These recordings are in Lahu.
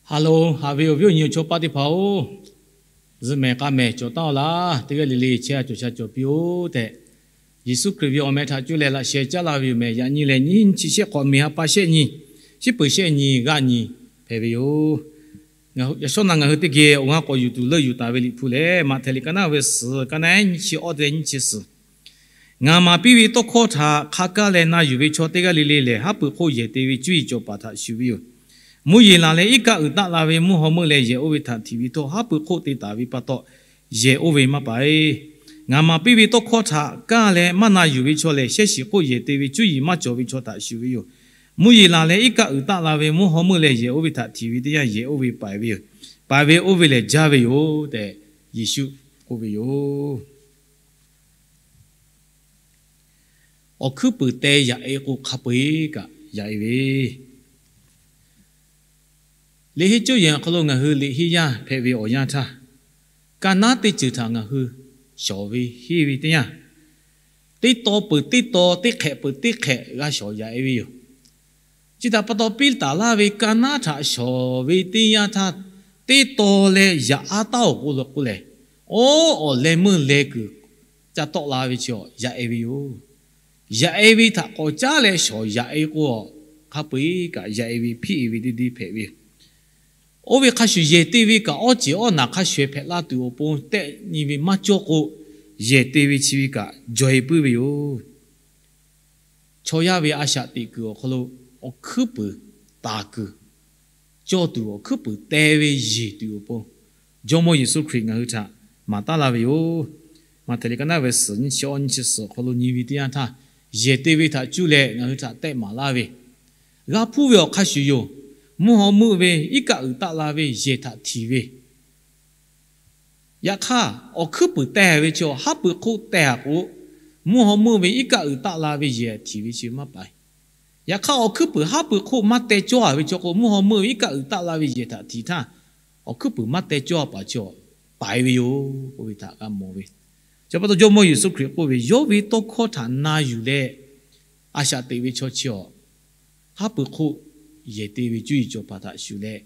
Haˍ loˬ, haꞈ ve awˬ viˉ awˬ nyi awˬ chawˇ paˆ teˇ hpaˍ-oˬ, zuhꞈ mehˍ k'aˇ mehˍ cawˬ taˉ-oˆ laˇ. Teˇ g'aˇ le le chehˇ-a cawˬ sha cawˬ piˇ-oˆ tehꞈ, Yeˍsuˆ Hkriꞈ ve awˬ meh htaꞈ cuˇ leh laꞈ sheh caˉ la ve yoˬ mehˍ. Yaꞈ nyi lehˬ, nyiˇ chi shehˆ k'awꞈ meˍ ha pa shehˆ nyi, shiˉ peuˍ shehˆ nyi g'aˇ nyi hpehꞈ ve yoˬ. Yaꞈ shawˉ naˆ ngaˬ hui teˇ geh awˬ g'aˇ k'awꞈ yuˬ tuˬ leuˆ yuˬ taˍ ve Liꞈ hpu lehˬ, Maꞈhtehˍ liꞈ ka naˉ ve suhˍ, ka naˉ nyiˇ chi awˇ te nyiˇ chi suhˍ. Ngaˬ maˍ piˇ ve tawˇ hkawˇ htaꞈ hk'a kaˇ leh na yuˬ ve chaw teˇ g'aˇ le le lehˬ, haˉ pui hk'oˆ yehˬ te ve cuˇ yiˍ cawˬ paˍ htaꞈ shuˍ ve yoˬ. Mvuhˇ yeˬ laˬ leh iˉ kaˆ uiˍ taˆ la ve mvuhˇ haw meuˆ leh yehˬ oˇ ve htaꞈ htiꞈ ve htawˇ, haˉ pui hk'oˆ te taˍ ve pa taw, yehˬ oˇ ve maˇ paˍ-eˬ. Ngaˬ maˍ piˇ ve tawˇ hkawˇ htaꞈ kaˇ leh maˇ na yuˬ ve chaw lehˬ, shehˇ shiˍ hk'oˆ yehˬ te ve cuˇ yiˍ maˇ cawˬ ve chaw htaꞈ shuˍ ve yoˬ. Mvuhˇ yeˬ laˬ leh iˉ kaˆ uiˍ taˆ la ve mvuhˇ haw meuˆ leh yehˬ oˇ ve htaꞈ htiꞈ ve teˇ yanˇ, yehˬ oˇ ve paˍ ve yoˬ. Paˍ ve oˇ ve lehˬ jaˇ ve yoˬ tehꞈ, Yeˍsuˆ k'oˆ ve yoˬ. Awˬ hkuiˉ puiˍ teh yaꞈ-e k'o, hk'a peu-eˬ kaꞈ yaꞈ-e ve. Liꞈ henˇ cawˇ yehˬ awˬ hk'aw lo ngaˬ hui liꞈ henˇ yaˇ hpehꞈ ve awˬ yanˇ htaˇ, ka naˉ teˇ ceuˬ htaꞈ ngaˬ hui shawˍ ve henˇ ve teˇ yanˇ, teˇ taw peuˬ teˇ taw, teˇ hk'ehꞈ peuˬ teˇ hk'ehꞈ g'a shawˍ yaꞈ-e ve yoˬ. Chi htaꞈ pa taw piˇ taˍ laˇ ve ka naˉ htaꞈ shawˍ ve teˇ yanˇ htaˇ, teˇ taw leh yaꞈ-a taˉ-oˬ k'oˆ lo k'oˆ lehˬ, oˇ awˬ leh meuˇ leh kuiˬ ca tawˆ la ve chi yaꞈ-e ve yoˬ. Yaꞈ-e ve htaꞈ k'awꞈ caˉ leh shawˍ yaꞈ-e k'o, hk'a peu-eˬ kaꞈ yaꞈ-e ve hpiˆ-e ve teˇ deˇ hpehꞈ ve yoˬ. Oˇ ve hk'a shuˍ yehˬ te ve kaꞈ awˇ ceˬ awˇ naˬ hk'a shuˍ-eˬ hpehꞈ la tuˬ awˬ pon tehˆ nyi ve maˇ cawˇ k'o, yehˬ te ve chi ve kaꞈ jawˬ-e puiˉ ve yoˬ. Chaw yaˇ ve a shaꞈ teꞈ kuiˬ awˬ hk'aw lo awˬ hkuiˉ puiˍ taˍ kuiˬ, cawˇ tuˬ awˬ hkuiˉ puiˍ teh ve yeˬ tuˬ awˬ pon, Jawˇmawˇ Yeˍsuˆ Hkriꞈ ngaˬ hui htaꞈ maˍ taˉ laˇ ve yoˬ. Maꞈhtehˍ liꞈ ka naˉ ve suhˍ nyiˇ chi awˇ nyiˇ chi suhˍ awˬ hk'aw lo nyi ve teˇ yanˇ htaˇ, yehˬ te ve htaꞈ cuˇ leh ngaˬ hui htaꞈ tehˆ maˍ laˇ ve, g'a hpuˇ ve awˬ hk'a shuˍ yoˬ. Mvuhˇ haw meuˆ ve iˉ kaˆ uiˍ taˆ la ve yehˬ htaꞈ htiꞈ ve, yaꞈ hk'aˇ awˬ hkuiˉ puiˍ teh ve chi haˉ pui hk'oˆ teh-a k'o, mvuhˇ haw meuˆ ve iˉ kaˆ uiˍ taˆ la ve yehˬ htiꞈ ve chi maˇ paˍ. Yaꞈ hk'aˇ awˬ hkuiˉ puiˍ haˉ pui hk'oˆ maˇ teh cawˇ-a ve chi k'o, mvuhˇ haw meuˆ ve iˉ kaˆ uiˍ taˆ la ve yehˬ htaꞈ htiꞈ htaˇ, awˬ hkuiˉ puiˍ maˇ teh cawˇ-a paˍ chi paˍ-e ve yoˬ k'oˆ ve htaꞈ g'a mawˬ ve. Chi pa taw Jawˇmawˇ Yeˍsuˆ Hkriꞈ k'oˆ ve, yawˇ ve tawˇ hkawˇ htaꞈ na yuˬ leh a shaꞈ teꞈ ve chaw chi awˬ, haˉ pui hk'oˆ yehˬ te ve cuˇ yiˍ cawˬ paˍ htaꞈ shuˍ leh,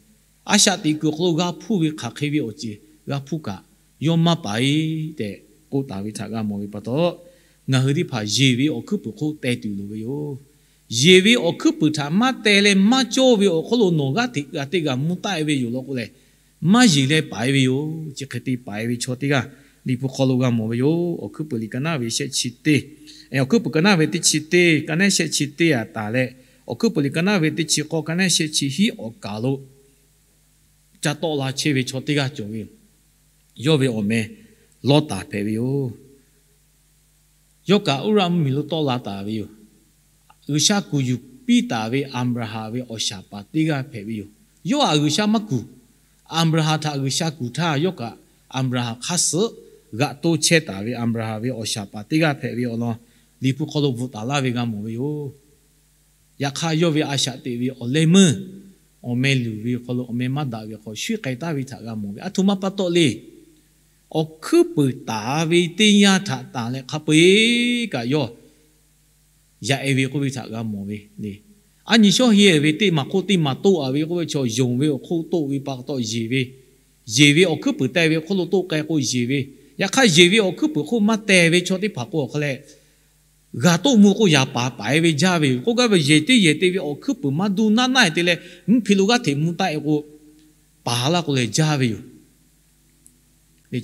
a shaꞈ teꞈ kuiˬ awˬ hk'aw lo g'a hpuˇ ve hk'aˬ hk'e ve awˬ ceuˬ g'a hpuˇ kaꞈ, yawˇ maˇ paˍ-e tehꞈ k'oˆ taˍ ve htaꞈ g'a mawˬ ve pa taw, ngaˬ hui teˇ hpaˍ yeˬ ve awˬ hkuiˉ puiˍ hk'oˆ teh tuˬ loˍ ve yoˬ. Yeˬ ve awˬ hkuiˉ puiˍ htaꞈ maˇ teh leh maˇ cawˇ ve awˬ hk'oˆ lo nawˬ g'aˇ hteꞈ g'a teˇ g'aˇ mvuh taˆ-e ve yoˬ law k'o lehˬ, maˇ yeˬ leh paˍ-e ve yoˬ. Chi hk'e te paˍ-e ve chaw teˇ g'aˇ Liꞈ hpu hk'aw lo g'a mawˬ ve yoˬ. Awˬ hkuiˉ puiˍ liꞈ ka naˉ ve shehˆ chi teˇ, awˬ hkuiˉ puiˍ ka naˉ ve teˇ chi teˇ, ka naˉ shehˆ chi teˇ-a taˍ leh, awˬ hkuiˉ puiˍ liꞈ ka naˉ ve teˇ chi k'awˇ, ka naˉ shehˆ chi hiˉ awˬ kaˍ lo ca tawˆ la chehˇ ve chaw teˇ g'aˇ cawˬ ve yoˬ. Yawˇ ve awˬ meh Lawˇtaˍ hpehꞈ ve yoˬ. Yawˇ kaꞈ Uˉraˆ mvuhˇmiˬ lo tawˆ la taˍ ve yoˬ. G'uiˬsha kuˬ yuˬ piˇ taˍ ve Aˍbraˍhanˍ ve awˬ shaˍ paˍ teˇ g'aˇ hpehꞈ ve yoˬ. Yawˇ htaꞈ G'uiˬsha maˇ kuˬ. Aˍbraˍhanˍ htaꞈ G'uiˬsha kuˬ htaˇ, yawˇ kaꞈ Aˍbraˍhanˍ hk'aˇ suh g'aꞈ toˇ chehˇ taˍ ve Aˍbraˍhanˍ ve awˬ shaˍ paˍ teˇ g'aˇ hpehꞈ ve awˬ lawn Liꞈ hpu hk'aw lo bvuhꞈ taˍ laˇ ve g'a mawˬ ve yoˬ. Yaꞈ hk'aˇ, yawˇ ve a shaꞈ teꞈ ve awˬ leh meuˇ awˬ meh luˬ ve hk'aw lo awˬ meh maˇ daꞈ ve hk'aw shuˉ k'ai taˍ ve htaꞈ g'a mawˬ ve. A htoꞈ ma pa taw le. Awˬ hkuiˉ puiˍ taˍ ve teˇ yanˇ htaꞈ tanˬ leh hk'a peu-eˬ kaꞈ yawˇ yaꞈ-e ve k'oˆ ve htaꞈ g'a mawˬ ve le. A nyi shawˉ heˆ ve teˇ maˬ hk'oˆ teˇ maˬ toˆ-a ve k'oˆ ve chaw, yonˍ ve awˬ hk'oˆ toˆ ve pa taw yeˬ ve, yeˬ ve awˬ hkuiˉ puiˍ teh ve hk'oˆ lo toˆ k'ai k'o yeˬ ve, yaꞈ hk'aˇ yeˬ ve awˬ hkuiˉ puiˍ hk'oˆ maˇ teh ve chaw teˇ hpaˍ k'o awˬ hk'a leh g'a toˆ mvuh k'o yaꞈ paˍ paˍ-e ve jaˇ ve yoˬ. K'oˆ gaˇ ve yehˬ teˇ yehˬ te ve awˬ hkuiˉ puiˍ maˇ duˇ naˉ naˉ-e te leh mvuhˇ hpi lo g'aˇ hteꞈ mvuh taˆ-e k'o, paˍ laˇ k'o leh jaˇ ve yoˬ.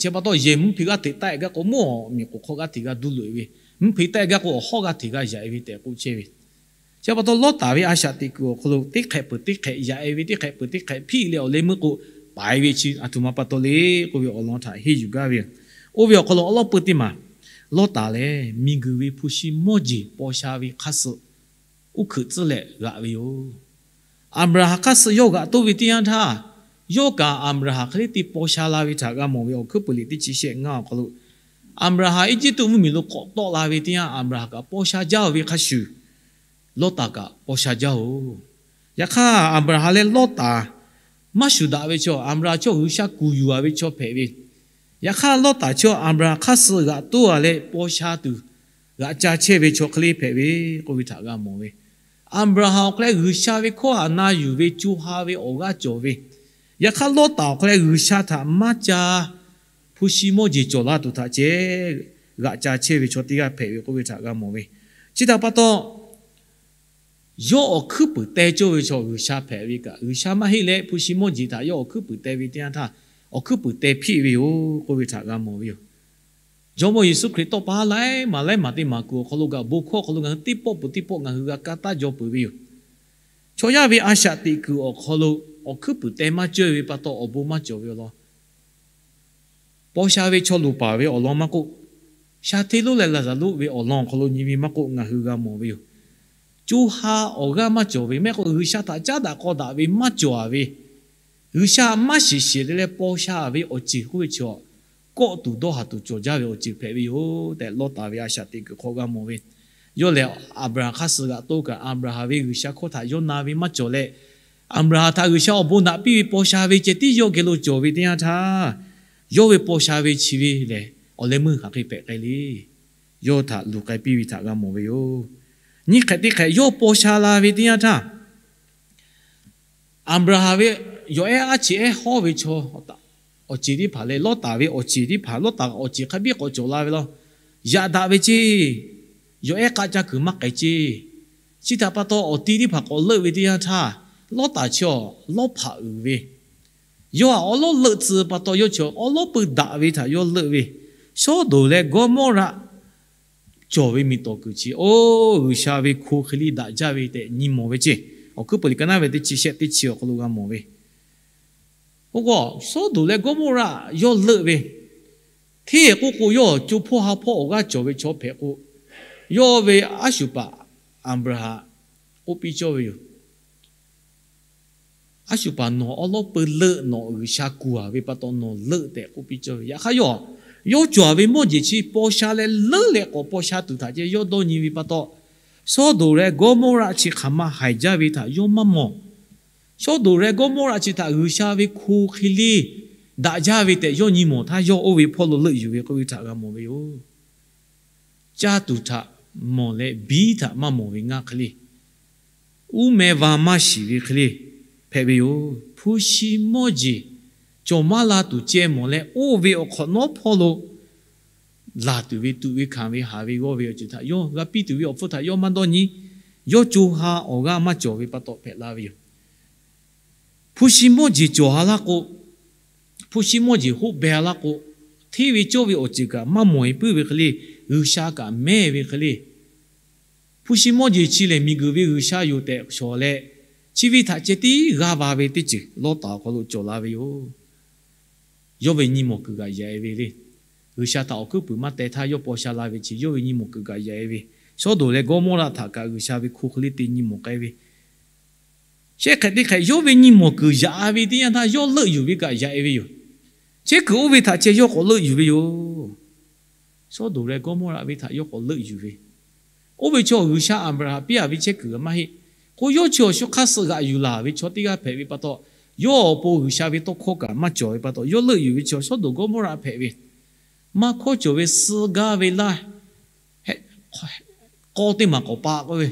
Chi pa taw yehˬ mvuhˇ hpi g'aˇ hteꞈ taˆ-e gaˇ k'o, mvuhˇ awˬ miˬ k'oˍ hk'aw g'aˇ hteꞈ g'a duˇ loꞈ-e ve, mvuhˇ hpi taˆ-e gaˇ k'o awˬ hawˉ g'aˇ hteꞈ g'a yaꞈ-e ve tehꞈ k'oˆ chehˇ ve. Chi pa taw Lawˇtaˍ ve a shaꞈ teꞈ kuiˬ awˬ hk'aw lo teˇ hk'ehꞈ peuˬ teˇ hk'ehꞈ yaꞈ-e ve, teˇ hk'ehꞈ peuˬ teˇ hk'ehꞈ hpiˆ leh awˬ leh meuˇ k'o paˍ-e ve chi a htoꞈ ma pa taw le k'oˆ ve awˬ lawn htaꞈ henˇ yuˬ gaˇ ve yoˬ. Oˇ ve awˬ hk'aw lo awˉ lawˉ peuˇ teˇ maˬ, Lawˇtaˍ lehˬ miˬguiˬ ve hpu shi mawˇ jeˬ paw sha ve hk'aˇ suh uˉ hkeuꞈ tcuhˉ leh g'aꞈ ve yoˬ. Aˍbraˍhanˍ hk'aˇ suh yawˇ g'aꞈ toˇ ve teˇ yanˇ htaˇ, yawˇ kaꞈ Aˍbraˍhanˍ hk'e le te paw sha la ve htaꞈ g'a mawˬ ve Awˬ hkuiˉ puiˍ liꞈ teˇ chi shehˆ ngaˇ awˬ hk'aw lo, Aˍbraˍhanˍ Eˇjiˇtuꞈ mvuhˇmiˬ lo k'awꞈ tawˆ la ve teˇ yanˇ, Aˍbraˍhanˍ kaꞈ paw sha jaˇ ve hk'a shuˍ, Lawˇtaˍ kaꞈ paw sha jaˇ-oˬ. Yaꞈ hk'aˇ, Aˍbraˍhanˍ leh Lawˇtaˍ maˇ shuˍ daꞈ ve chaw, Aˍbraˍhanˍ chaw G'uiˬsha kuˬ yuˬ-a ve chaw hpehꞈ ve, yaꞈ hk'aˇ Lawˇtaˍ chaw Aˍbraˍhanˍ hk'aˇ suh g'aꞈ toˇ-a leh paw sha tuˬ g'aꞈ ca chehˇ ve chaw hk'e le hpehꞈ ve k'oˆ ve htaꞈ g'a mawˬ ve. Aˍbraˍhanˍ awˬ hk'aw leh G'uiˬsha ve hkawˇ htaꞈ na yuˬ ve co ha ve awˬ g'aˇ cawˬ ve, Yaꞈ hk'aˇ, Lawˇtaˍ awˬ hk'aw lo G'uiˬsha htaꞈ maˇ ca, hpu shi mawˇ jeˬ cawˬ la tuˬ htaꞈ ceh g'aꞈ ca chehˇ ve chaw teˇ g'aˇ hpehꞈ ve k'oˆ ve htaꞈ g'a mawˬ ve. Chi htaꞈ pa taw, yawˇ awˬ hkuiˉ puiˍ teh cawˇ ve chaw G'uiˬsha hpehꞈ ve kaꞈ, G'uiˬsha maˇ heˆ leh hpu shi mawˇ jeˬ htaꞈ yawˇ awˬ hkuiˉ puiˍ teh ve teˇ yanˇ htaˇ, awˬ hkuiˉ puiˍ teh hpiˆ ve yoˬ k'oˆ ve htaꞈ g'a mawˬ ve yoˬ. Jawˇmawˇ Yeˍsuˆ Hkriꞈ tawˇ pa laiˉ maˬ laiˉ maˬ teˇ maˬ kuiˬ awˬ hk'aw lo kaꞈ, bon hkawˇ awˬ hk'aw lo ngaˬ hui teˇ pawˆ peuˬ teˇ pawˆ ngaˬ hui g'a kaˇ taˇ jaw peuˬ ve yoˬ. Chaw yaˇ ve a shaꞈ teꞈ kuiˬ awˬ hk'aw lo awˬ hkuiˉ puiˍ teh maˇ cawˇ ve pa taw, awˬ bon maˇ cawˬ ve awˬ lawn, paw sha ve chaw luˬ paˍ ve awˬ lawn maˇ k'oˆ, sha hteˇ lonˉ leh Laˍzaˍruˆ ve awˬ lawn awˬ hk'aw lo nyi ve maˇ k'oˆ, ngaˬ hui g'a mawˬ ve yoˬ. Co ha awˬ g'aˇ maˇ cawˬ ve mehˆ k'o, G'uiˬsha htaꞈ caˉ daꞈ k'aw daꞈ ve maˇ cawˬ-a ve, G'uiˬsha maˇ shiˍ shiˍ leh leh paw sha ve awˬ ceuˬ k'oˆ ve chaw, kawˆ tuˬ dawˇ haˍ tuˬ cawˬ jaˇ ve awˬ ceuˬ hpehꞈ ve yoˬ tehꞈ, Lawˇtaˍ ve a shaꞈ teꞈ kuiˬ hk'aw g'a mawˬ ve. Yawˇ lehˬ, Aˍbraˍhanˍ hk'aˇ suh g'aꞈ to kaꞈ, Aˍbraˍhanˍ ve G'uiˬsha hkawˇ htaꞈ yawˇ na ve maˇ cawˬ leh, Aˍbraˍhanˍ htaꞈ G'uiˬsha awˬ bon daꞈ piˇ ve paw sha ve ceh tiˉ yawˇ geh lo cawˬ ve teˇ yanˇ htaˇ, yawˇ ve paw sha ve chi ve lehˬ, awˬ leh meuˇ hk'aˬ hk'e hpehꞈ k'ai le. Yawˇ htaꞈ luˬ k'ai piˇ ve htaꞈ g'a mawˬ ve yoˬ. Nyiˇ hk'ehꞈ teˇ hk'ehꞈ yawˇ paw sha la ve teˇ yanˇ htaˇ, Aˍbraˍhanˍ ve yawˬ ehˉ aˉ cheꞈ ehˉ hawˉ ve chaw awˬ ceˬ teˇ hpaˍ leh Lawˇtaˍ ve awˬ ceˬ teˇ hpaˍ, Lawˇtaˍ awˬ ceˬ hk'a biˉ k'awꞈ cawˬ la ve law. Yaꞈ daꞈ ve ceˇ. Yawˬ ehˉ k'aˆ caˇ kuiˬ maˇ k'ai ceˇ. Chi htaꞈ pa taw, awˬ ti teˇ hpaˍ k'awꞈ leuˆ ve teˇ yanˇ htaˇ, Lawˇtaˍ chi awˬ lawˇ hpaꞈ uiˍ ve, yawˇ htaꞈ awˉ lawˉ leuˆ tcuh pa taw, yawˇ chi awˉ lawˉ peu daꞈ ve htaꞈ yawˇ leuˆ ve, Sawˉdonˍ leh Gawˇmawˇraˆ cawˬ ve miˬ tawˍ kuiˬ chi, oˇ G'uiˬsha ve hko hk'e liˇ daꞈ jaˇ ve tehꞈ nyi mawˬ ve ceˇ. Awˬ hkuiˉ puiˍ liꞈ ka naˉ ve teˇ chi shehˆ teˇ chi awˬ hk'aw lo g'a mawˬ ve, oˇ k'o, Sawˉdonˍ leh Gawˇmawˇraˆ yawˇ leuˆ ve, hteˇ k'oˆ k'o, yawˇ co hpawˇ ha hpawˇ awˬ g'aˇ cawˬ ve chaw hpehꞈ k'o, yawˇ ve aˉ shuˍ paˍ Aˍbraˍhanˍ k'oˆ piˇ cawˇ ve yoˬ. Aˉ shuˍ paˍ, nawˬ awˉ lawˉ peu leuˆ, nawˬ G'uiˬsha kuˬ-a ve pa taw nawˬ leuˆ tehꞈ k'oˆ piˇ cawˇ ve. Yaꞈ hk'aˇ, yawˇ yawˇ cawˬ-a ve mawˇ jeˬ chi paw sha leh leuˉ leh k'awꞈ paw sha tuˬ htaꞈ ceh yawˇ dawˇ nyi ve pa taw, Sawˉdonˍ leh Gawˇmawˇraˆ chi hk'aˬ ma haiˬ jaˇ ve htaꞈ yawˇ maˇ mawˬ. Sawˉdonˍ leh Gawˇmawˇraˆ chi htaꞈ G'uiˬsha ve hko hk'e liˇ daꞈ jaˇ ve tehꞈ yawˇ nyi mawˬ htaˇ, yawˇ oˇ ve hpawˇ lo leuˆ yuˬ ve k'oˆ ve htaꞈ g'a mawˬ ve yoˬ. Caˇ tuˬ htaꞈ mawˬ leh biˉ htaꞈ maˇ mawˬ ve ngaˇ hk'e le, uˉ meh va maˇ shiˍ ve hk'e le hpehꞈ ve yoˬ. Hpu shi mawˇ jeˬ cawˬ maˇ la tuˬ ceh mawˬ leh, oˇ ve awˬ hk'awꞈ nawˉ hpawˇ lo laˬ tuˬ ve, tuꞈ ve, hkanˍ ve, haˍ ve, g'awˇ ve awˬ ceuˬ htaꞈ yawˇ g'a piˇ tuˬ ve awˬ hpfuhˇ htaꞈ yawˇ maˇ dawˇ nyi. Yawˇ co ha awˬ g'aˇ maˇ cawˬ ve pa taw hpehꞈ la ve yoˬ. Hpu shi mawˇ jeˬ cawˬ-a laˇ k'o, hpu shi mawˇ jeˬ hoˆ beh-a laˇ k'o, hteˇ ve cawˇ ve awˬ ceuˬ kaꞈ maˇ mawˬ-e puiˉ ve hk'e le, G'uiˬsha kaꞈ mehˇ ve hk'e le, hpu shi mawˇ jeˬ chi lehˬ miˬguiˬ ve G'uiˬsha yoˬ tehꞈ shawˍ leh, chi ve htaꞈ ceh tiˉ g'a va ve teˇ ceuˬ Lawˇtaˍ awˬ hk'aw lo cawˬ la ve yoˬ. Yawˇ ve nyi mawˬ kuiˬ kaꞈ yaꞈ-e ve le. G'uiˬsha htaꞈ awˬ hkuiˉ puiˍ maˇ teh htaˇ yawˇ paw sha la ve chi yawˇ ve nyi mawˬ kuiˬ kaꞈ yaꞈ-e ve. Sawˉdonˍ leh Gawˇmawˇraˆ htaꞈ kaꞈ G'uiˬsha ve hko hk'e le te nyi mawˬ k'ai ve. Shehˆ hk'ehꞈ teˇ hk'ehꞈ yawˇ ve nyi mawˬ kuiˬ yaꞈ-a ve teˇ yanˇ htaˇ, yawˇ leuˆ yuˬ ve kaꞈ yaꞈ-e ve yoˬ. Chehˇ kuiˬ oˇ ve htaꞈ ceh yawˇ k'awꞈ leuˆ yuˬ ve yoˬ. Sawˉdonˍ leh Gawˇmawˇraˆ ve htaꞈ yawˇ k'awꞈ leuˆ yuˬ ve, oˇ ve chaw G'uiˬsha Aˍbraˍhanˍ piˇ-a ve chehˇ kuiˬ maˇ heˆ. K'o, yawˇ chi awˬ shu hk'aˇ suh g'aꞈ yuˬ laˬ ve chaw teˇ g'aˇ hpehꞈ ve pa taw, yawˇ awˬ pon G'uiˬsha ve tawˇ hkawˇ kaꞈ maˇ cawˬ ve pa taw, yawˇ leuˆ yuˬ ve chi Sawˉdonˍ Gawˇmawˇraˆ hpehꞈ ve, maˇ hkawˇ cawˬ ve suh gaˇ ve laˇ k'awˇ teˇ maˬ k'awꞈ pa k'oˆ ve,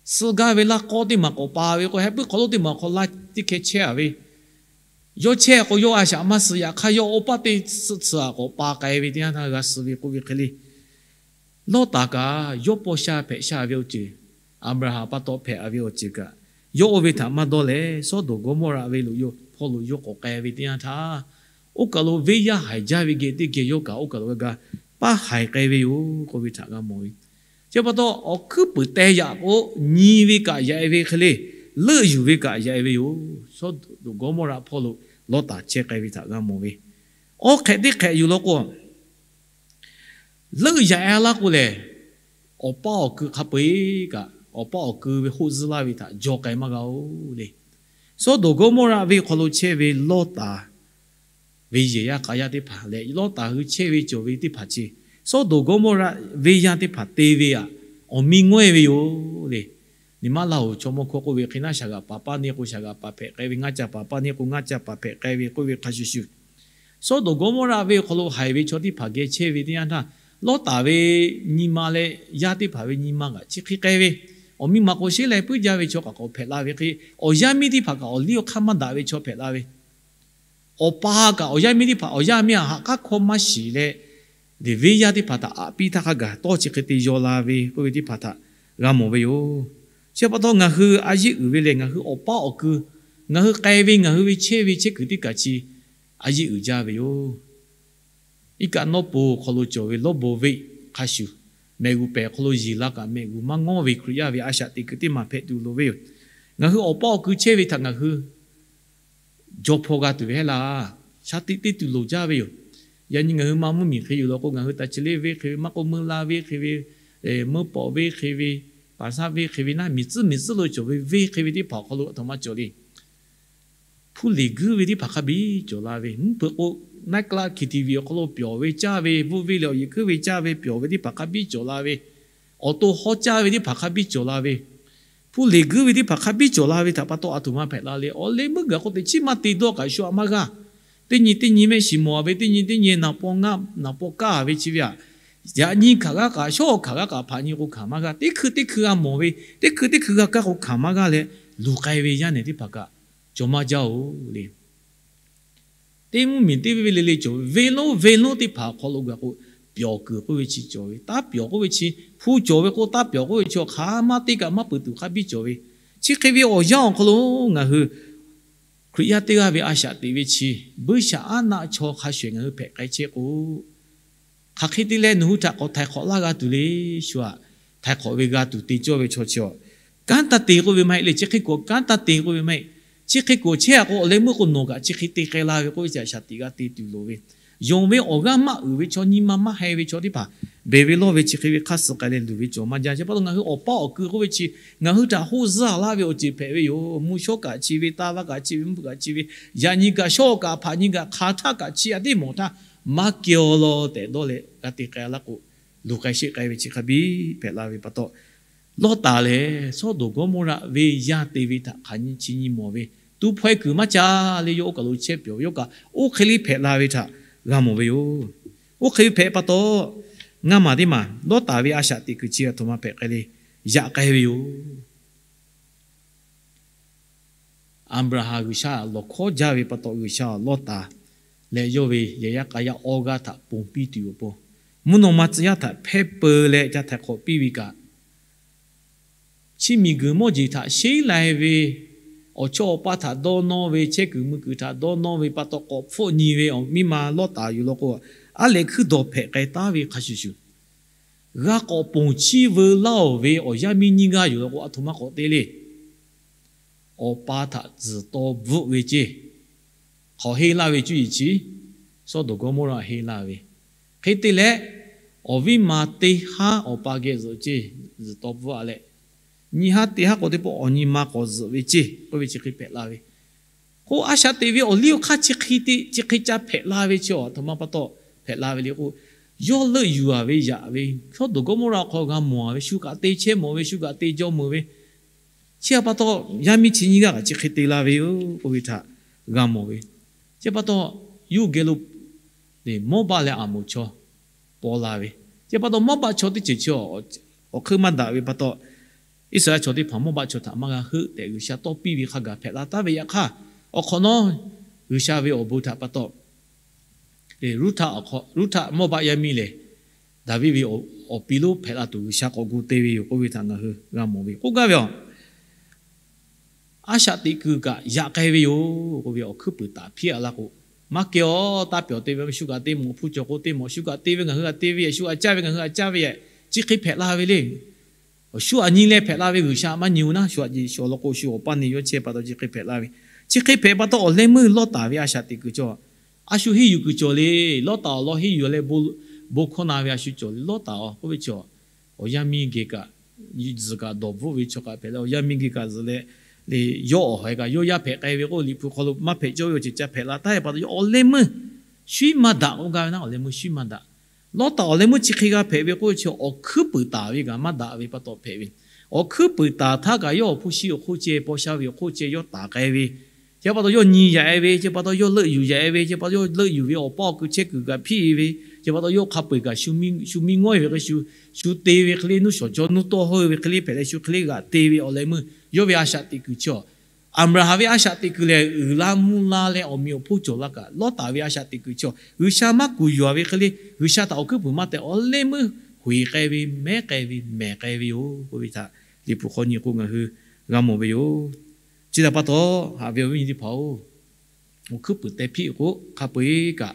suh gaˇ ve laˇ k'awˇ teˇ maˬ k'awꞈ pa ve k'o, heh puiˉ hk'aw lo teˇ maˬ hk'aw laˇ teˇ hkeh chehˇ-a ve, yawˇ chehˇ k'o yawˇ a shaꞈ maˇ suh, yaꞈ hk'aˇ yawˇ oˇ paˆ teˇ suhˆ tsuhꞈ-a k'awꞈ pa k'ai ve teˇ yanˇ htaˇ g'a suh ve k'oˆ ve hk'e le. Lawˇtaˍ kaꞈ yawˇ paw sha hpehꞈ sha ve awˬ ceuˬ, Aˍbraˍhanˍ pa taw hpehꞈ-a ve awˬ ceuˬ kaꞈ, yawˇ oˇ ve htaꞈ maˇ dawˇ leh, Sawˉdonˍ Gawˇmawˇraˆ ve lo yawˇ hpawˇ lo yawˇ k'awꞈ k'ai ve teˇ yanˇ htaˇ, oˇ kaˬ lo venˇ yaˇ haiˬ jaˇ ve geh teˇ geh yawˇ kaꞈ oˇ kaˬ lo g'a ga paˇ haiˬ k'ai ve yoˬ k'oˆ ve htaꞈ g'a mawˬ ve. Chi pa taw, awˬ hkuiˉ puiˍ teh yaꞈ k'o, nyi ve kaꞈ yaꞈ-e ve hk'e le, leuˆ yuˬ ve kaꞈ yaꞈ-e ve yoˬ. Sawˉdonˍ Gawˇmawˇraˆ hpawˇ lo Lawˇtaˍ chehˇ k'ai ve htaꞈ g'a mawˬ ve. Awˬ hk'ehꞈ teˇ hk'ehꞈ yuˬ law k'o, leuˆ yaꞈ-e laˇ k'o lehˬ, awˬ paˇ awˬ kui hk'a peu-eˬ kaꞈ, awˬ paˇ awˬ kui ve hoˆ zuhˇ laˇ ve htaꞈ jaw k'ai maˇ g'a-oˬ le. Sawˉdonˍ Gawˇmawˇraˆ ve hk'aw lo chehˇ ve Lawˇtaˍ ve yehˬ yaˇ k'a yaˇ teˇ hpaˍ leh, Lawˇtaˍ hui chehˇ ve cawˬ ve teˇ hpaˍ chi, Sawˉdonˍ Gawˇmawˇraˆ venˇ yaˇ teˇ hpaˍ te ve aꞈ, awˬ miˇ ngawehˇ ve yoˬ le. Niꞈ maˉ Laˇ hoˍ chaw mawˇ hkawˇ k'oˆ ve hk'e naˉ, shaˍ g'aꞈ paˍ paˇ neˇ k'o shaˍ g'aꞈ paˍ hpehꞈ k'ai ve, ngaˇ ca paˍ paˇ neˇ k'o ngaˇ ca paˍ hpehꞈ k'ai ve k'oˆ ve hk'a shuˍ shuˍ, Sawˉdonˍ Gawˇmawˇraˆ ve awˬ hk'aw lo haiˬ ve chaw teˇ hpaˍ geh chehˇ ve teˇ yanˇ htaˇ, Lawˇtaˍ ve nyi ma leh yaˇ teˇ hpaˍ ve nyi ma kaꞈ chi hk'e k'ai ve, awˬ miˇ ma k'o sheˉ leh puiˉ jaˇ ve chaw kaꞈ k'awꞈ hpehꞈ la ve hk'e, awˬ yaˇ miˇ teˇ hpaˍ kaꞈ awˬ liˇ awˬ hk'aˇ maˇ daꞈ ve chaw hpehꞈ la ve. Awˬ pa kaꞈ awˬ yaˇ miˇ teˇ hpaˍ awˬ yaˇ miˇ aꞈ haꞈ k'aˉ hkawˇ maˇ shiˍ leh, venˇ yaˇ teˇ hpaˍ htaꞈ aꞈ piˇ htaˇ hk'a gaˬ tawˇ chi hk'e te yaw la ve k'oˆ ve teˇ hpaˍ htaꞈ g'a mawˬ ve yoˬ. Chi pa taw ngaˬ hui a yeˆ uiˍ ve lehˬ, ngaˬ hui awˬ paˇ awˬ kui, ngaˬ hui k'ai ve ngaˬ hui ve chehˇ ve chehˇ kuiˬ teˇ kaˬ chi a yeˆ uiˍ jaˇ ve yoˬ. Iˉ kaˆ nawˉ po hk'aw lo cawˬ ve lawˇ bon veˆ hk'a shuˍ, mehˬ g'uˬ pehˬ hk'aw lo yeˬ la kaꞈ mehˬ g'uˬ maˇ ngawˇ ve Hkriꞈ yaˇ ve a shaꞈ teꞈ kuiˬ teˇ maˬ hpehꞈ tuˬ loˍ ve yoˬ. Ngaˬ hui awˬ paˇ awˬ kui chehˇ ve htaꞈ ngaˬ hui jaw hpaw g'a tuˬ ve hehˉ laˇ, shaˍ tiꞈ te tuˬ loˍ jaˇ ve yoˬ. Yaꞈ nyi ngaˬ hui ma mvuhˇ miˬ hk'e yoˬ law k'o, ngaˬ hui taꞈ chi leh venˇ hk'e ve, maˇ k'oˆ meuˇ la venˇ hk'e ve, meuˇ pawꞈ venˇ hk'e ve, paˍ saˉ venˇ hk'e ve naˉ, miˬ tcuhˉ miˬ tcuhˉ lo cawˬ ve venˇ hk'e ve teˇ hpaˍ awˬ hk'aw lo a htoꞈ ma cawˬ le. Hpu leˬ guiˇ ve teˇ hpaˍ hk'a biˇ cawˬ la ve, mvuhˇ hpeuꞈ k'o, naˉ k'laˆ hki ti ve awˬ hk'aw lo pyawˬ ve caˇ ve, bvuhˆ venˇ leh awˬ yeˬ hkuiˉ ve caˇ ve pyawˬ ve teˇ hpaˍ hk'a biˇ cawˬ la ve, awˬ to hawˉ caˇ ve teˇ hpaˍ hk'a biˇ cawˬ la ve, hpu leˬ guiˇ ve teˇ hpaˍ hk'a biˇ cawˬ la ve htaꞈ pa taw a htoꞈ ma hpehꞈ la le. Awˬ leh meuˇ gaˬ k'o teꞈ chiˉ maˇ te dawˇ kaꞈ shu aꞈ maˇ g'aˇ. Teˇ nyi teˇ nyi mehˆ shiˍ mawˬ ve, teˇ nyi teˇ nyi naˍ paw ngaˆ naˍ paw kaˇ ve chi ve aꞈ, yaꞈ nyi hkanˍ g'aˇ kaꞈ shawˉ hkanˍ g'aˇ kaꞈ hpaꞈ nyi k'o hkanˍ maˇ g'aˇ. Teˇ hkui teˇ hkui g'a mawˬ ve, teˇ hkui teˇ hkui g'a kaˇ k'o hkanˍ maˇ g'aˇ leh, luˬ k'ai ve yaˇ nehˬ teˇ hpaˍ kaꞈ cawˬ maˇ jaˇ-oˬ le. Teˇ mvuhˇ miˬ teˇ ve le le cawˬ ve, venˇ lonˉ venˇ lonˉ teˇ hpaˍ awˬ hk'aw lo gaˬ k'o, pyawˬ kuiˬ k'oˆ ve chi cawˬ ve, taˇ pyawˬ k'oˆ ve chi, hpu cawˬ ve k'o taˇ pyawˬ k'oˆ ve chi awˬ hk'aˬ ma teˇ kaꞈ maˇ peuˬ tuˬ hk'a biˇ cawˬ ve. Chi hk'e ve awˬ yanˇ awˬ hk'aw lo ngaˬ hui Hkriꞈ yaˇ teˇ g'aˇ ve a shaꞈ teꞈ ve chi, buiˇshaˆaˉnaˆ chaw hk'a shuˍ ngaˬ hui hpehꞈ k'ai chehˇ k'o, hk'aˬ hk'e te leh nawˬ hui htaꞈ k'awꞈ htaiˍ hk'awꞈ laˇ g'a tuˬ le. Shu aꞈ htaiˍ hk'awꞈ ve g'a tuˬ te cawˇ ve chaw chi aw, kanˉ taˇ te k'oˆ ve maˇ heˆ le. Chi hk'e k'o kanˉ taˇ te k'oˆ ve maˇ heˆ. Chi hk'e k'o chehˇ a k'o awˬ leh meuˇ k'o nawˬ kaꞈ chi hk'e te k'ai la ve k'oˆ ve chi aꞈ shaˍ tiꞈ g'a te tuˬ loˍ ve, yonˍ ve awˬ g'aˇ maˇ uiˍ ve chaw, nyi ma maˇ heh ve chaw teˇ hpaˍ, beˬ ve lawˇ ve chi hk'e ve hk'aˇ suh k'ai leh luˬ ve cawˬ maˇ jaˇ. Chi pa taw ngaˬ hui awˬ paˇ awˬ kui k'oˆ ve chi, ngaˬ hui htaꞈ hoˆ zuhˇ laˇ ve awˬ ceuˬ hpehꞈ ve yoˬ. Mvuhˇ shawˉ kaꞈ chi ve, taˇ vaˇ kaꞈ chi ve, mvuhˇ hpeuꞈ kaꞈ chi ve, yaꞈ nyi kaꞈ shawˉ kaꞈ hpaꞈ nyi kaꞈ hk'aˬ htaˇ kaꞈ chi aꞈ teˇ mawˬ htaˇ maˇ keh aw law tehꞈ dawˇ leh g'a te k'ai laˇ k'o, luˬ k'ai sheˆ k'ai ve chi hk'a biˇ hpehꞈ la ve pa taw, Lawˇtaˍ lehˬ Sawˉdonˍ Gawˇmawˇraꞈ ve yaˇ te ve htaꞈ hk'aˬ nyi chi nyi mawˬ ve, tu hpaweh kuiˬ maˇ ca le. Yawˇ oˇ kaˬ lo chehˇ pyawˬ ve, yawˇ kaꞈ oˇ hk'e le hpehꞈ la ve htaꞈ g'a mawˬ ve yoˬ. Oˇ hk'e ve hpehꞈ pa taw, ngaˇ maˬ teˇ maˬ Lawˇtaˍ ve a shaꞈ teꞈ kuiˬ chi a htoꞈ ma hpehꞈ k'ai le, yaꞈ k'ai ve yoˬ. Aˍbraˍhanˍ G'uiˬsha lawˬ hkawˉ jaˇ ve pa taw, G'uiˬsha Lawˇtaˍ leh yawˇ ve yehˬ yaˇ k'a yaˇ awˇ g'aˇ htaꞈ ponˬ piˇ tuˬ yoˬ pon, mvuhˇ naw ma tcuh yaˇ htaꞈ hpehˇ peu leh ca htaiˍ hk'awꞈ piˇ ve kaꞈ, chi miˬguiˬ mawˇ jeˬ htaꞈ sheˉ lai ve, awˬ chawˇ awˬ paˇ htaꞈ dawˇ nawˇ ve, chehˇ kuiˬ mui kuiˬ htaꞈ dawˇ nawˇ ve pa taw, k'awꞈ hpfuhˆ nyi ve awˬ miˇ ma Lawˇtaˍ yoˬ law k'o, aˉ lehꞈ hkuiˉ dawˬ hpehꞈ k'ai taˉ ve hk'a shuˍ shuˍ, g'a k'awꞈ ponˬ chiˇ veu laˇ-oˬ ve awˬ yaˇ miˇ nyiˇ g'aˇ yoˬ law k'o, a htoꞈ ma k'awꞈ te le. Awˬ pa htaꞈ tzuhˬ taw bvuhˆ ve ceˇ, hk'awꞈ henˇ laˇ ve cuˇ yiˍ chi, Sawˉdonˍ Gawˇmawˇraꞈ henˇ laˇ ve. Hk'e te leh, awˬ viˉ ma teˇ haˉ awˬ pa geh zuhꞈ ceˇ, zuhˬ taw bvuhˆ a leh, nyiˇ haˉ teˇ haˉ k'awꞈ teˇ pawˆ awˬ nyi ma k'awꞈ zuhꞈ ve ceˇ k'oˆ ve chi hk'e hpehꞈ la ve. K'o, a shaꞈ teꞈ ve awˬ liˇ awˬ hk'aˇ chi hk'e te, chi hk'e ca hpehꞈ la ve chi a htoꞈ ma pa taw hpehꞈ la ve le k'o, yawˇ leuˆ yuˬ a ve yaꞈ ve, Sawˉdonˍ Gawˇmawˇraꞈ hk'aw g'a mawˬ a ve, shu kaꞈ te chehˇ mawˬ ve, shu kaꞈ te jawˇ meuꞈ ve, chi a pa taw yaˇ miˇ chi nyiˇ g'aˇ kaꞈ chi hk'e te la ve yoˬ k'oˆ ve htaꞈ g'a mawˬ ve. Chi pa taw, yuˇ geh lo Mawˇbaˆ leh Aˍmoˍ chaw paw la ve. Chi pa taw Mawˇbaˆ chaw teˇ ceuˬ chi awˬ hkeuˆ maˇ daꞈ ve pa taw, Iˉsaˍreˍlaˆ chaw teˇ hpaˍ Mawˇbaˆ chaw htaꞈ maˇ g'a heuˆ tehꞈ G'uiˬsha tawˇ piˇ ve hk'a gaˬ hpehꞈ la taˉ ve yaꞈ hk'aˇ, awˬ hk'awꞈ nawˉ G'uiˬsha ve awˬ bon htaꞈ pa taw, Ruˇhtaˆ, Ruˇhtaˆ Mawˇbaˆ yaˇ miˇ lehˬ, Daˍviˆ ve awˬ pi lonˉ hpehꞈ la tuˬ G'uiˬsha k'awꞈ gu te ve yoˬ k'oˆ ve htaꞈ ngaˬ hui g'a mawˬ ve. K'oˆ gaˇ ve a, a shaꞈ teꞈ kuiˬ kaꞈ yaꞈ k'ai ve yoˬ k'oˆ ve awˬ hkuiˉ puiˍ taˍ hpiˇ a laˇ k'o, maˇ keh aw, taˇ pyawˬ te ve, shu kaꞈ te mawˬ, hpu cawˬ k'o te mawˬ, shu kaꞈ te ve ngaˬ hui g'a te ve, shu kaꞈ caˇ ve ngaˬ hui g'a caˇ ve, chi hk'e hpehꞈ la ve le. Awˬ shu aꞈ nyi leh hpehꞈ la ve G'uiˬsha maˇ nyi-oˬ naˉ, shu aꞈ nyi shu awˬ lawn k'o shu awˬ paˇ neˇ yawˇ chehˇ pa taw chi hk'e hpehꞈ la ve. Chi hk'e hpehꞈ pa taw awˬ leh meuˇ Lawˇtaˍ ve a shaꞈ teꞈ kuiˬ cawˬ, a shu henˇ yuˬ kuiˬ cawˬ le. Lawˇtaˍ awˬ lawn henˇ yuˬ leh bon hkawˇ na ve a shu cawˬ le. Lawˇtaˍ awˬ k'oˆ ve chi awˬ yaˇ miˇ geh kaꞈ, zuhˬ kaꞈ dawˬ bvuhˆ ve chaw kaꞈ hpehꞈ leh, awˬ yaˇ miˇ geh kaꞈ zuhˬ leh, le yawˇ awˬ haiˬ kaꞈ yawˇ yaˇ hpehꞈ k'ai ve k'o, Liꞈ hpu hk'aw lo maˇ hpehꞈ cawˇ ve awˬ ceuˬ ca hpehꞈ la taˉ ve pa taw, yawˇ awˬ leh meuˇ shuiˉ maˇ daꞈ k'oˆ gaˇ ve naˉ, awˬ leh meuˇ shuiˉ maˇ daꞈ. Lawˇtaˍ awˬ leh meuˇ chi hk'e g'a hpehꞈ ve k'oˆ ve chi awˬ hkuiˉ puiˍ taˍ ve kaꞈ maˇ daꞈ ve pa taw hpehꞈ ve. Awˬ hkuiˉ puiˍ taˍ htaˇ kaꞈ yawˇ awˬ hpfuhˇ shiˉ awˬ hk'oˆ ceh, paw sha ve awˬ hk'oˆ ceh yawˇ taˍ k'ai ve. Chi pa taw yawˇ nyi yaꞈ e ve, chi pa taw yawˇ leuˆ yuˬ yaꞈ e ve, chi pa taw yawˇ leuˆ yuˬ ve awˬ paˇ awˬ kui chehˇ kuiˬ kaꞈ hpiˇ e ve, chi pa taw yawˇ hk'a peu-eˬ kaꞈ shu miˇ ngawˇ e ve hk'e shu, shu te ve hk'e le, nuˇ shawˍ jaw nuˇ tawˇ hawˇ e ve hk'e le hpehꞈ leh shu hk'e le g'aꞈ te ve awˬ leh meuˇ yawˇ ve a shaꞈ teꞈ kuiˬ chi awˬ Aˍbraˍhanˍ ve a shaꞈ teꞈ kuiˬ lehˬ, uiˍ la mvuh la leh awˬ meꞈ awˬ hponˇ cawˬ la kaꞈ, Lawˇtaˍ ve a shaꞈ teꞈ kuiˬ chi G'uiˬsha maˇ kuˬ yuˬ-a ve hk'e le, G'uiˬsha htaꞈ awˬ hkuiˉ puiˍ maˇ teh, awˬ leh meuˇ hoꞈ e k'ai ve, mehˉ k'ai ve, mehˬ k'ai ve yoˬ k'oˆ ve htaꞈ Liꞈ hpu hk'aw nyi k'o ngaˬ hui g'a mawˬ ve yoˬ. Chi htaꞈ pa taw, haꞈ ve awˬ viˉ awˬ nyi teˇ hpaˍ-oˬ, awˬ hkuiˉ puiˍ teh hpiˆ k'o, hk'a peu-eˬ kaꞈ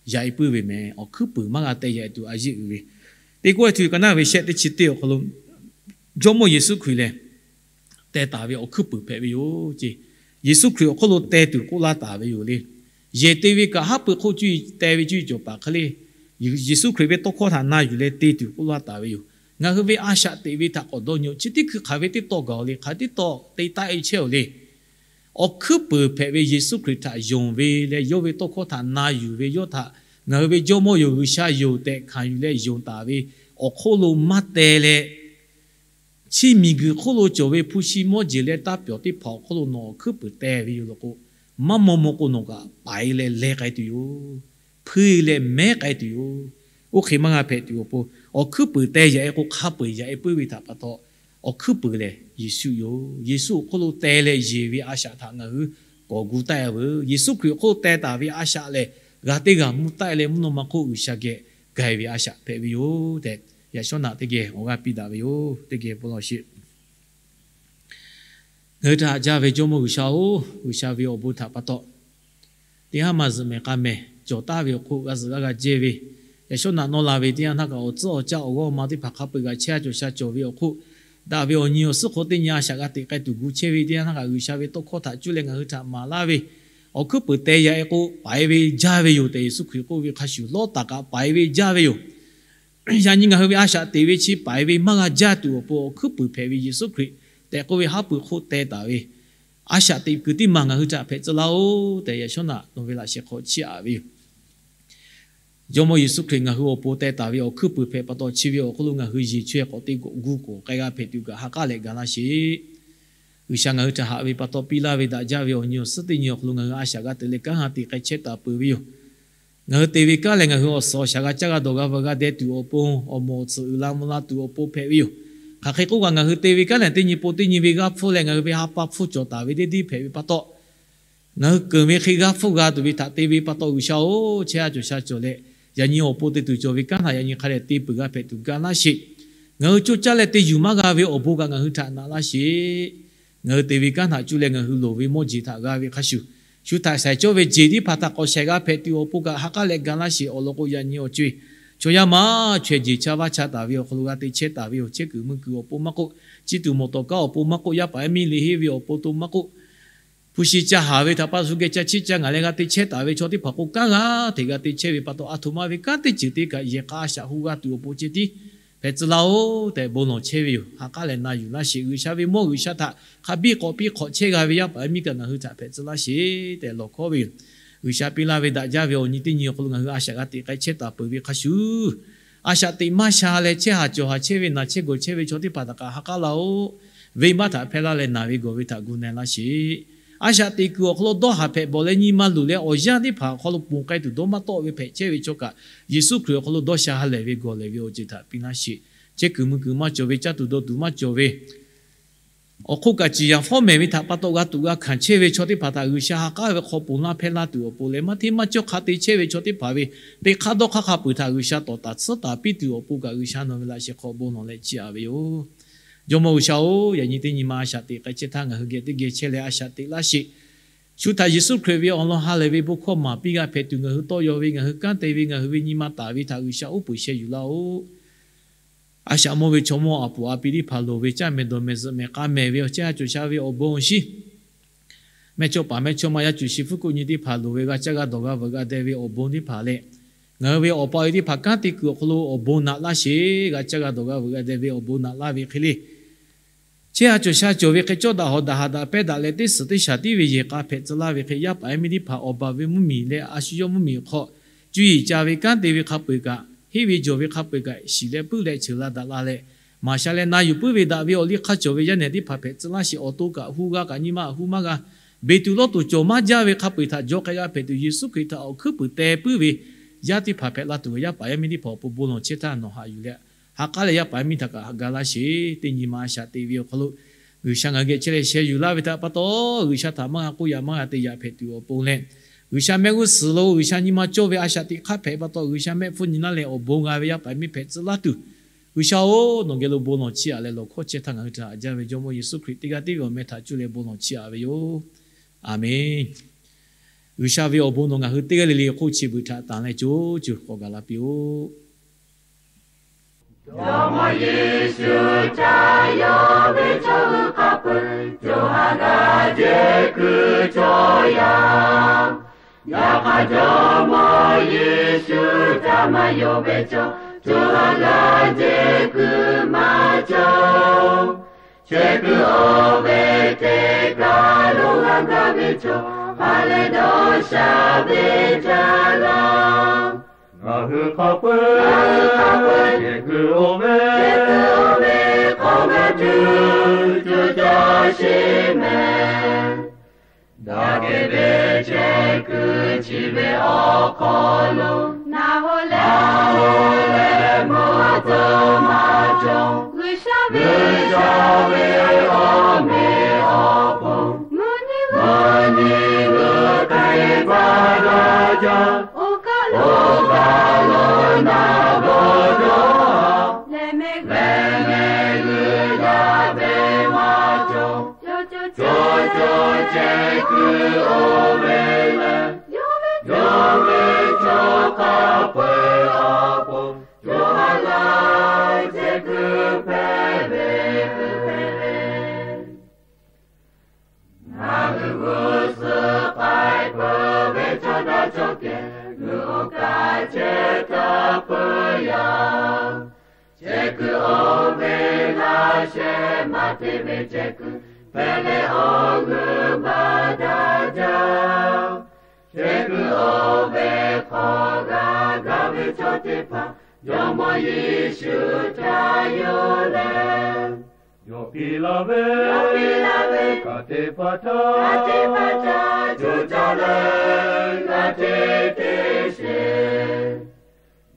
yaꞈ-e puiˉ ve meh. Awˬ hkuiˉ puiˍ maˇ g'a teh yaꞈ-e tuˬ a yeˇ uiˍ ve, teˇ kawehˇ tuˬ ka naˇ ve shehˆ teˇ chi teˇ awˬ hk'aw lo, Jawˇmawˇ Yeˍsuˆ Hkriꞈ lehˬ teh taˍ ve awˬ hkuiˉ puiˍ hpehꞈ ve yoˬ ce. Yeˍsuˆ Hkriꞈ awˬ hk'oˆ lo teh tuˬ k'oˆ laˇ taˍ ve yoˬ le. Yehˬ te ve kaꞈ haˉ pui hk'oˆ cuˇ yiˍ teh ve cuˇ yiˍ cawˬ paˍ hk'e le, Yeˍsuˆ Hkriꞈ ve tawˇ hkawˇ htaꞈ na yuˬ leh te tuˬ k'oˆ laˇ taˍ ve yoˬ. Ngaˬ hui ve a shaꞈ teꞈ ve htaꞈ k'awꞈ dawˇ nyi-oˬ. Chi teˇ hkui hk'aˬ ve teˇ tawˆ gaˬ-oˬ le, hk'aˬ teˇ tawˆ te taˆ-e chehˇ-oˬ le. Awˬ hkuiˉ puiˍ hpehꞈ ve Yeˍsuˆ Hkriꞈ htaꞈ yonˍ ve leh, yawˇ ve tawˇ hkawˇ htaꞈ na yuˬ ve yawˇ htaꞈ ngaˬ hui ve Jawˇmawˇ yoˬ, G'uiˬsha yoˬ tehꞈ hkanˍ yuˬ leh yonˍ taˍ ve awˬ hk'oˆ lo maˇ teh leh, chi miˬguiˬ hk'oˆ lo cawˬ ve hpu shi mawˇ jeˬ leh taˇ pyawˬ teˇ hpaˍ awˬ hk'oˆ lo nawˬ awˬ hkuiˉ puiˍ teh ve yoˬ law k'o, maˇ maw maw k'o nawˬ kaꞈ paiˍ leh leh k'ai tuˬ yoˬ. Hpuiˇ leh mehˉ k'ai tuˬ yoˬ. Oˇ hk'e maˇ g'a hpehꞈ tuˬ awˬ pon, awˬ hkuiˉ puiˍ teh yaꞈ-e k'o, hk'a peu-eˬ yaꞈ-e puiˉ ve htaꞈ pa taw, awˬ hkuiˉ puiˍ lehˬ Yeˍsuˆ yoˬ. Yeˍsuˆ awˬ hk'oˆ lo teh leh yeˬ ve a shaꞈ htaꞈ ngaˬ hui k'awꞈ gu taˆ-e-a veuˬ. Yeˍsuˆ Hkriꞈ awˬ hk'oˆ lo teh taˍ ve a shaꞈ lehˬ, g'a teˇ g'aˇ mvuhˇ taˆ-e leh mvuhˇ naw ma hk'oˆ G'uiˬsha geh gaˬ-e ve a shaꞈ hpehꞈ ve yoˬ tehꞈ, yaꞈ shawˉ naꞈ teˇ geh awˬ g'aˇ piˇ daꞈ ve yoˬ. Teˇ geh bon lawˬ sheˍ. Ngaˬ hui htaꞈ haꞈ jaˇ ve Jawˇmawˇ G'uiˬsha-oˬ, G'uiˬsha ve awˬ bon htaꞈ pa taw, teˇ haˉ maˇ zuhꞈ mehˍ k'a mehˍ cawˬ taˍ ve awˬ hk'oˆ g'a zuhꞈ g'a g'a jehˇ ve, yaꞈ shawˉ naꞈ nawˇ la ve teˇ yanˇ htaˇ kaꞈ awˬ tcuhˉ awˬ caˇ awˬ g'awˇ ma teˇ hpaˍ hk'a peu-eˬ kaꞈ chehˇ a cawˬ sha cawˬ ve awˬ hk'oˆ, daꞈ ve awˬ nyi awˬ suhˉ hk'aw teˇ nyi a shaꞈ g'a teꞈ k'ai tuˬ gu chehˇ ve teˇ yanˇ htaˇ kaꞈ G'uiˬsha ve tawˇ hkawˇ htaꞈ cuˇ leh ngaˬ hui htaꞈ maˍ laˇ ve, awˬ hkuiˉ puiˍ teh yaꞈ-e k'o paiˍ ve jaˇ ve yoˬ tehꞈ Yeˍsuˆ Hkriꞈ k'oˆ ve hk'a shuˍ, Lawˇtaˍ kaꞈ paiˍ ve jaˇ ve yoˬ. Yaꞈ nyi ngaˬ hui ve a shaꞈ teꞈ ve chi paiˍ ve maˇ g'a jaˇ tuˬ awˬ pon awˬ hkuiˉ puiˍ hpehꞈ ve Yeˍsuˆ Hkriꞈ tehꞈ k'oˆ ve haˉ pui hk'oˆ teh taˍ ve a shaꞈ teꞈ kuiˬ teˇ maˬ ngaˬ hui htaꞈ hpehꞈ tcuh laˇ-oˆ tehꞈ, yaꞈ shawˉ naꞈ nawˬ ve laꞈ sheh hk'aw chiˇ aꞈ ve yoˬ. Jawˇmawˇ Yeˍsuˆ Hkriꞈ ngaˬ hui awˬ pon teh taˍ ve awˬ hkuiˉ puiˍ hpehꞈ pa taw, chi ve awˬ hk'aw lo ngaˬ hui yeˬ chaweh k'awꞈ te k'awꞈ gu k'awꞈ k'ai g'a hpehꞈ tuˬ kaꞈ ha k'aˉ leh ga laˇ sheˍ. G'uiˬsha ngaˬ hui htaꞈ haꞈ ve pa taw piˇ laˇ ve daꞈ jaˇ ve awˬ nyi awˬ suhˉ teˇ nyi awˬ hk'aw lo ngaˬ hui a shaꞈ g'a teꞈ leh kanˉ ha teꞈ k'ai chehˇ taˍ peuˬ ve yoˬ. Ngaˬ hui te ve kanˉ lehˬ, ngaˬ hui awˬ suhˍ awˬ shaˍ g'a caˇ g'a dawˬ g'a veuꞈ g'a deh tuˬ awˬ pon, awˬ moˍ awˬ tsuhꞈ uiˍ la mvuh la tuˬ awˬ pon hpehꞈ ve yoˬ. Hk'aˬ hk'e k'oˆ kaꞈ, ngaˬ hui te ve kanˉ lehˬ, teˇ nyi po teˇ nyi ve g'aˇ hpfuhˇ leh ngaˬ hui ve ha pa hpfuhˇ cawˬ taˍ ve deˇ deˇ hpehꞈ ve pa taw, ngaˬ hui keunˍ ve hk'e g'aˇ hpfuhˇ g'a tuˬ ve htaꞈ te ve pa taw, G'uiˬsha-oˬ, chehˇ a cawˬ sha cawˬ leh, yaꞈ nyi awˬ pon te tuˬ cawˬ ve kanˉ htaꞈ yaꞈ nyi hk'a dehꞈ te peuˬ g'a hpehꞈ tuˬ ga laˇ sheˍ. Ngaˬ hui coˇ caˇ leh te yuˬ maˇ g'a ve awˬ bon kaꞈ ngaˬ hui htaꞈ naꞈ laˇ sheˍ. Ngaˬ hui te ve kanˉ htaꞈ cuˇ leh ngaˬ hui loˍ ve mawˇ jeˬ htaꞈ g'a ve hk'a shuˍ, shu htaꞈ shaiˍ cawˇ ve jeˬ teˇ hpaˍ htaꞈ k'awꞈ shaiˍ g'a hpehꞈ tuˬ awˬ pon kaꞈ ha k'aˉ leh ga laˇ sheˍ. Awˬ lawn k'o, yaꞈ nyi awˬ co-e chaw yaˇ maˇ chaweh jeˬ chaˇ vaˇ chaˇ taˍ ve awˬ hk'aw lo g'a te chehˇ taˍ ve yoˬ. Chehˇ kuiˬ mui kuiˬ awˬ pon maˇ k'oˆ, chi tuˬ mawˬ tawˍ kaˉ awˬ pon maˇ k'oˆ, yaˇ paˍ yaˇ miˇ liꞈ henˇ ve awˬ pon to maˇ k'oˆ, hpu shi ca haˍ ve htaꞈ pa shu geh ca chiˇ ca ngaˍ leh g'a te chehˇ taˍ ve chaw teˇ hpaˍ k'o, kanˉ g'a hteꞈ g'a te chehˇ ve pa taw, a htoꞈ ma ve kanˉ teˇ ceuˬ te kaꞈ yehˬ k'a a shaꞈ hu g'a tuˬ awˬ pon ceh tiˉ hpehꞈ tcuh laˇ-oˆ tehꞈ bon lawˬ chehˇ ve yoˬ. Ha k'aˉ leh na yuˬ laˇ sheˍ. G'uiˬsha ve mawˇ G'uiˬsha htaꞈ hk'a biˇ k'awꞈ piˇ hk'awꞈ chehˇ g'a ve yaˇ paˍ yaˇ miˇ kaꞈ ngaˬ hui htaꞈ hpehꞈ tcuh laˇ sheˍ tehꞈ lawˬ hkawˉ ve yoˬ. G'uiˬsha piˇ laˇ ve daꞈ jaˇ ve awˬ nyi teˇ nyi awˬ hk'aw lo ngaˬ hui a shaꞈ g'a teꞈ k'ai chehˇ taˍ peuˬ ve hk'a shuˍ, a shaꞈ teꞈ maˇ sha leh chehˇ haˍ cawˬ haˍ chehˇ ve, naˬ chehˇ gawˬ chehˇ ve chaw teˇ hpaˍ htaꞈ kaꞈ ha k'aˉ laˇ-oˆ. Venˇbaˆ htaꞈ hpehˇ laˇ leh naˬ ve gawˬ ve htaꞈ gu na-e laˇ sheˍ. A shaꞈ teꞈ kuiˬ awˬ hk'aw lo dawˇ haˍ hpehꞈ bawˬ leh nyi ma luˬ leh awˬ yanˇ teˇ hpaˍ awˬ hk'aw lo ponˬ k'ai tuˬ dawˇ maˇ tawˆ ve hpehꞈ chehˇ ve chaw kaꞈ, Yeˍsuˆ Hkriꞈ awˬ hk'aw lo dawˇ sha ha lehˬ ve gawˬ lehˬ ve awˬ ceuˬ htaꞈ piˇ laˇ sheˍ. Chehˇ kuiˬ mui kuiˬ maˇ cawˬ ve, caˇ tuˬ dawˬ tuˬ maˇ cawˬ ve, awˬ hk'oˆ kaꞈ ciˍ yanˍ fawˉ mehˍ ve htaꞈ pa taw g'a tuꞈ g'a hkanˍ chehˇ ve chaw teˇ hpaˍ htaꞈ G'uiˬsha ha k'aˉ ve hk'aw ponˬ laˇ hpehˇ laˇ tuˬ awˬ pon leh, maˇ hteˇ maˇ cawˇ hk'a te chehˇ ve chaw teˇ hpaˍ ve teˇ hk'aˇ dawˇ hk'aˇ hk'a peuˬ htaꞈ G'uiˬsha tawˍ taˍ tsuhˉ taˍ piˇ tuˬ awˬ pon kaꞈ, G'uiˬsha nawˬ ve laꞈ sheh hk'aw bon lawˬ leh chiˇ aꞈ ve yoˬ. Jawˇmawˇ G'uiˬsha-oˬ, yaꞈ nyi teˇ nyi ma a shaꞈ teꞈ k'ai chehˇ htaˇ ngaˬ hui geh teˇ geh chehˇ leh a shaꞈ teꞈ laˇ sheˍ. Shu htaꞈ Yeˍsuˆ Hkriꞈ ve awˬ lawn ha lehˬ ve bon hkawˇ maˍ piˇ g'a hpehꞈ tuˬ, ngaˬ hui tawˇ yaw ve, ngaˬ hui kanˉ te ve, ngaˬ hui ve nyi ma taˍ ve htaꞈ G'uiˬsha uˉ peunˍ sheh yuˬ laˇ-oˆ. A shaꞈ mawˇ ve chaw mawˇ a puˍ a pi teˇ hpaˍ loˍ ve caˇ mehˍ dawˬ mehˍ zuhꞈ mehˍ k'a mehˍ ve awˬ chehˇ a cawˬ sha ve awˬ bon awˬ shiˍ, mehˇchawˇ paˍ mehˇchawˇma yaˇ cuˬ shi fuˉ kuˆ nyi teˇ hpaˍ loˍ ve g'a caˇ g'a dawˬ g'a veuꞈ g'a deh ve awˬ bon teˇ hpaˍ leh, ngaˬ hui ve awˬ pa awˬ e teˇ hpaˍ kanˉ te kuiˬ awˬ hk'aw lo awˬ bon naꞈ laˇ sheˍ. G'a caˇ g'a dawˬ g'a veuꞈ g'a deh ve awˬ bon naꞈ laˇ ve hk'e le, chehˇ a cawˬ sha cawˬ ve hk'e cawˇ daꞈ hawˍ daꞈ haꞈ daꞈ pehˇ daꞈ leh, teˇ suhˍ teˇ shaˍ tiˉ ve yehˬ k'a hpehꞈ tcuh laˇ ve hk'e, yaˇ paˍ yaˇ miˇ teˇ hpaˍ awˬ baˬ ve mvuhˇmiˬ leh a shu yawˇ mvuhˇmiˬ hk'aw cuˇ yiˍ ca ve kanˉ te ve hk'a peu-eˬ kaꞈ, henˇ ve jawˬ ve hk'a peu-eˬ kaꞈ shiˍ leh puiˉ leh ceuˬ la daꞈ la leh, maˍ sha leh na yuˬ puiˉ ve daꞈ ve awˬ liˇ hk'aˇ cawˬ ve yaˇ nehˬ teˇ hpaˍ hpehꞈ tcuh laˇ sheˍ. Awˬ to kaꞈ hu g'a kaꞈ nyi ma hu maˇ g'a, beˬ tuˬ lawˇ tuˬ cawˬ maˇ jaˇ ve hk'a peu-eˬ htaꞈ jaw k'ai g'a hpehꞈ tuˬ, Yeˍsuˆ Hkriꞈ htaꞈ awˬ hkuiˉ puiˍ teh puiˉ ve yaˇ teˇ hpaˍ hpehꞈ la tuˬ, yaˇ paˍ yaˇ miˇ teˇ hpaˍ awˬ pon bon lawˬ chehˇ htaˇ nawˬ haꞈ yuˬ leh, ha k'aˉ leh yaˇ paˍ yaˇ miˇ htaꞈ kaꞈ haꞈ ga laˇ sheˍ. Teˇ nyi ma a shaꞈ teꞈ ve awˬ hk'aw lo G'uiˬsha ngaˬ hui geh chehˇ leh sheh yuˬ laˇ ve htaꞈ pa taw, G'uiˬsha htaꞈ maˇ g'a k'oˆ yaꞈ maˇ g'a te yaꞈ hpehꞈ tuˬ awˬ pon leh, G'uiˬsha mehˆ g'uˇ suhˍ lo G'uiˬsha nyi ma cawˇ ve a shaꞈ teꞈ hk'aˇ hpehꞈ pa taw, G'uiˬsha mehˆ hpfuhˇ nyi laˇ leh awˬ bon g'a ve yaˇ paˍ miˇ hpehꞈ tcuh laˇ tuˬ, G'uiˬsha-oˬ, nawˬ geh lo bon lawˬ chiˇ aꞈ leh lawˬ hkawˇ chehˇ htaˇ ngaˬ hui htaꞈ haꞈ jaˇ ve Jawˇmawˇ Yeˍsuˆ Hkriꞈ teˇ g'aˇ tiˉ ve awˬ meh htaꞈ cuˇ leh bon lawˬ chiˇ aꞈ ve yoˬ. Aˍmenˍ. G'uiˬsha ve awˬ bon nawˬ ngaˬ hui teˇ g'aˇ le le hk'oˆ chi beuꞈ htaꞈ tanˬ leh co co k'awꞈ gaˬ la piˇ-oˆ. Jawˇmawˇ Yeˍsuˆ ca yawˇ ve chaw hui hk'a peu-eˬ co ha g'a jehˬ kuiˬ cawˬ yaˇ. Yaꞈ hk'aˇ, Jawˇmawˇ Yeˍsuˆ ca maˇ yawˇ ve chaw co ha g'a jehˬ kuiˬ maˇ cawˬ. Chehˇ kuiˬ oˇ ve teˇ kaˬ lo g'a gaˇ ve chaw ha leh dawˇ sha ve caˇ laˇ. Ngaˬ hui hk'a peu-eˬ chehˇ kuiˬ oˇ ve, chehˇ kuiˬ oˇ ve hk'aw g'a cuˇ cuˇ caˇ sheˍ mehˍ. Daꞈ kehˬ ve chehˇ kuiˬ chi ve awˬ hk'aw lo, na ho leh, na ho leh mvuhˇ tcuh maˇ cawˬ. G'uiˬsha ve, G'uiˬsha ve awˬ meꞈ awˬ hponˇ, mvuhˇ nyi, mvuhˇ nyi g'uiˬ k'ai baˬ daꞈ jaˇ. Oˇ kaˬ lo, oˇ kaˬ lo na g'awˬ dawˇ. Lehˬ mehˍ, lehˬ mehˍ g'uiˬ yaˇ ve maˇ cawˬ. Cawˬ cawˬ cawˬ cawˬ chehˇ kuiˬ oˇ ve lehˬ, yawˇ ve chaw hk'a peu-eˬ awˬ pon co ha g'a jehˬ kuiˬ hpehꞈ ve, hpehꞈ ve. Ngaˬ hui g'uˇ suhˍ k'ai peuˬ ve chaw daꞈ chaw kehˬ g'uiˬ oˇ kaꞈ chehˇ taˍ peuˬ yaˇ. Chehˇ kuiˬ oˇ ve laˇ shehˍ maˇ te ve chehˇ kuiˬ hpehꞈ leh awˬ g'uiˬ baˬ daꞈ jaˇ. Chehˇ kuiˬ oˇ ve hk'aw g'a gaˇ ve chaw teˇ hpaˍ Jawˇmawˇ Yeˍsuˆ htaꞈ yonˍ leh, yawˇ piˇ laˇ ve, yawˇ piˇ laˇ ve kanˉ teˇ hpaˍ htaꞈ, kanˉ teˇ hpaˍ htaꞈ co caˇ leh g'a hteˇ hteˇ sheˍ.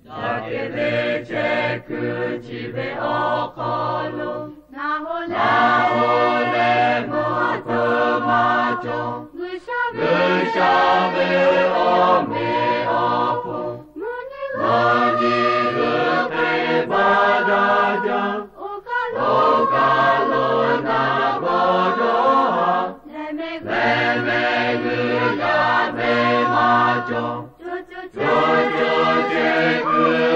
Daꞈ kehˬ ve chehˇ kuiˬ chi ve awˬ hk'aw lo, na ho leh, na ho leh mvuhˇ tcuh maˇ cawˬ. G'uiˬsha ve, G'uiˬsha ve awˬ meꞈ awˬ hponˇ, mvuhˇ nyi g'uiˬ k'ai baˬ daꞈ jaˇ. Oˇ kaˬ lo na g'awˬ dawˇ. Lehˬ mehˍ, lehˬ mehˍ g'uiˬ yaˇ ve maˇ cawˬ. Cawˬ cawˬ cawˬ chehˇ kuiˬ